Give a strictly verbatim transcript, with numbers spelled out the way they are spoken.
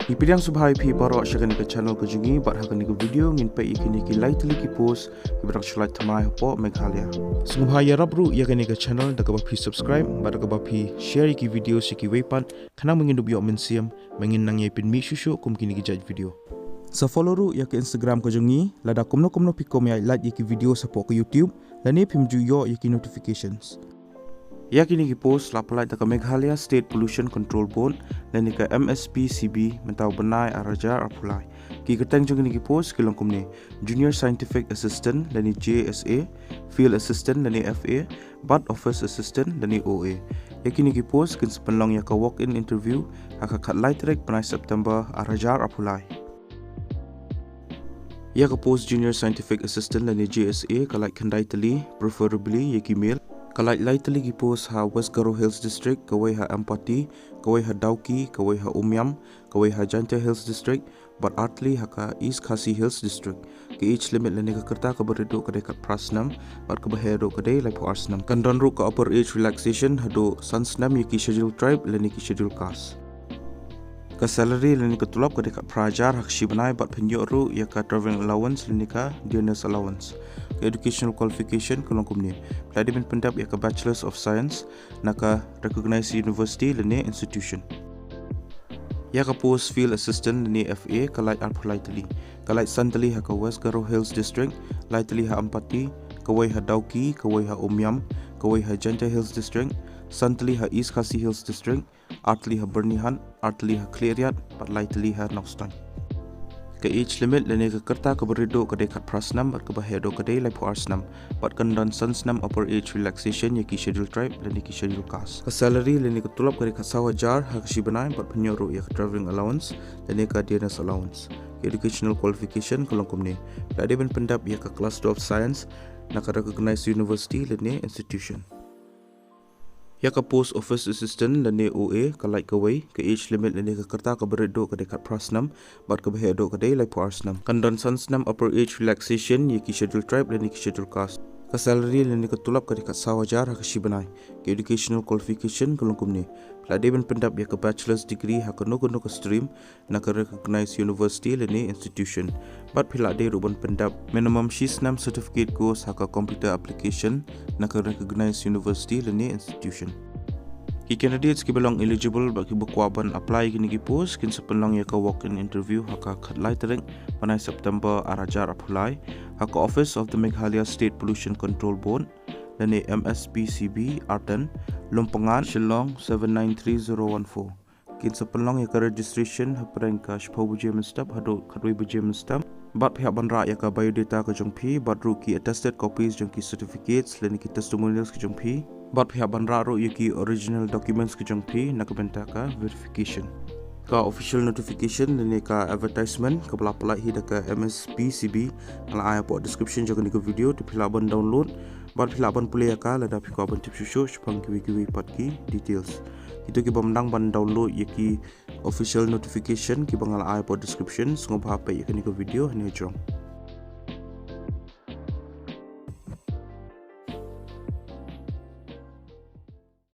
Ngi pdiang sngewbha ïa phi baroh sha kane ka channel ka jong ngi, bad ha kane ka video ngin peit ïa kine ki lai tylli ki post kiba dang shu lait thymmai hapoh Meghalaya. Sngewbha ïarap ruh ïa kane ka channel da kaba phi subscribe bad da kaba phi share ïa ki video sha kiwei pat, khnang ba ngin dup ïoh mynsiem ba ngin nang ïai pynmih shuh shuh kum kine ki jait video. Sa follow ruh ïa ka Instagram ka jong ngi, lada kumno kumno phi kwah ban ïa lait ïa ki video hapoh ka YouTube, lane phim ju ïoh ïa ki notifications. Ïa kine ki post la pynlait da ka Meghalaya State Pollution Control Board lane ka M S P C B mynta u bnai ar hajar arphew lai. Ki kyrteng jong kine ki post ki long kumne: Junior Scientific Assistant lane J S A, Field Assistant lane F A, bad Office Assistant lane O A. Ïa kine ki post kin sa pynlong ïa ka walk-in interview ha ka khatlai tarik bnai September ar hajar arphew lai. Ïa ka post Junior Scientific Assistant lane J S A ka lait khyndai tylli, preferably ïa ki male. Ka lait lai tylli ki post ha West Garo Hills District, kawei ha Ampati, kawei ha Dawki, kawei ha Umiam, kawei ha Jaintia Hills District, bad ar tylli ha ka East Khasi Hills District. Ka age limit lane ka rta kaba rit duh ka dei khatphra snem, bad kaba heh duh ka dei laiphew ar snem. Kan don ruh ka upper age relaxation haduh san snem ïa ki Scheduled Tribe lane ki Scheduled Caste. Ka salary lane ka tulop ka dei khatphra hajar ha ka shi bnai, bad phin ïoh ruh ïa ka travelling allowance lane ka dearness allowance. Ka educational qualification ka long kumne: phi la dei ban pyndep ïa ka Bachelors of Science na ka recognized university lane institution. Ïa ka post Field Assistant lane F A ka lait arphew lai tylli. Ka lait san tylli ha ka West Garo Hills District, lai tylli ha Ampati, kawei ha Dawki, kawei ha Umiam, kawei ha Jaintia Hills District, san tylli ha East Khasi Hills District, ar tylli ha Byrnihat, ar tylli ha Khliehriat, bad lai tylli ha Nongstoiñ. Ka age limit lane ka rta kaba rit duh ka dei khatphra snem, bad kaba heh duh ka dei laiphew ar snem, bad kan don san snem upper age relaxation ïa ki Scheduled Tribe lane ki Scheduled Caste. Ka salary lane ka tulop ka dei khatsaw hajar ha ka shi bnai, bad phin ïoh ruh ïa ka travelling allowance lane ka dearness allowance. Ka educational qualification ka long kumne: phi la dei ban pyndep ïa ka Class twelve Science na ka recognized university lane institution. Ïa ka post Office Assistant lane O A ka lait kawei. Ka age limit lane ka rta kaba rit duh ka dei khatphra snem, bad kaba heh duh ka dei laiphew ar snem. Kan don san snem upper age relaxation ïa ki Scheduled Tribe lane ki Scheduled Caste. Ka salary lane ka tulop ka dei khatsaw hajar ha ka shi bnai. Ka educational qualification ka long kumne: phi la dei ban pyndep ïa ka bachelor's degree ha kano kano ka stream na ka recognized university lane institution, bad phi la dei ruh ban pyndep minimum shi snem certificate course ha ka computer application na ka recognized university lane institution. Ki candidates kiba long eligible bad kiba kwah ban apply ïa kine ki post kin sa pynlong ïa ka walk-in interview ha ka khatlai tarik bnai September ar hajar arphew lai ha ka office of the Meghalaya State Pollution Control Board lane M S P C B, Artan, Lumpyngngad, Shillong seven nine three zero one four. Kin sa pynlong ïa ka registration hapdeng ka shiphew baje mynstep haduh khatwei baje mynstep. Bad phi hap ban rah ïa ka biodata ka jong phi, bad ruh ki attested copies jong ki certificates lane ki testimonials ka jong phi. Bad phi hap ban rah ruh ïa ki original documents ka jong phi na ka bynta ka verification. Ka official notification lane ka advertisement kaba la pynlait hi da ka M S P C B nga la ai hapoh description jong kane ka video, te phi lah ban download bad phi lah ban pule ïa ka lada phi kwah ban tip shuh shuh shaphang kiwei kiwei pat ki details. Kito ki bym dang ban download ïa ki official notification kiba nga la ai hapoh description, sngewbha peit ïa kane ka video hangne hajrong.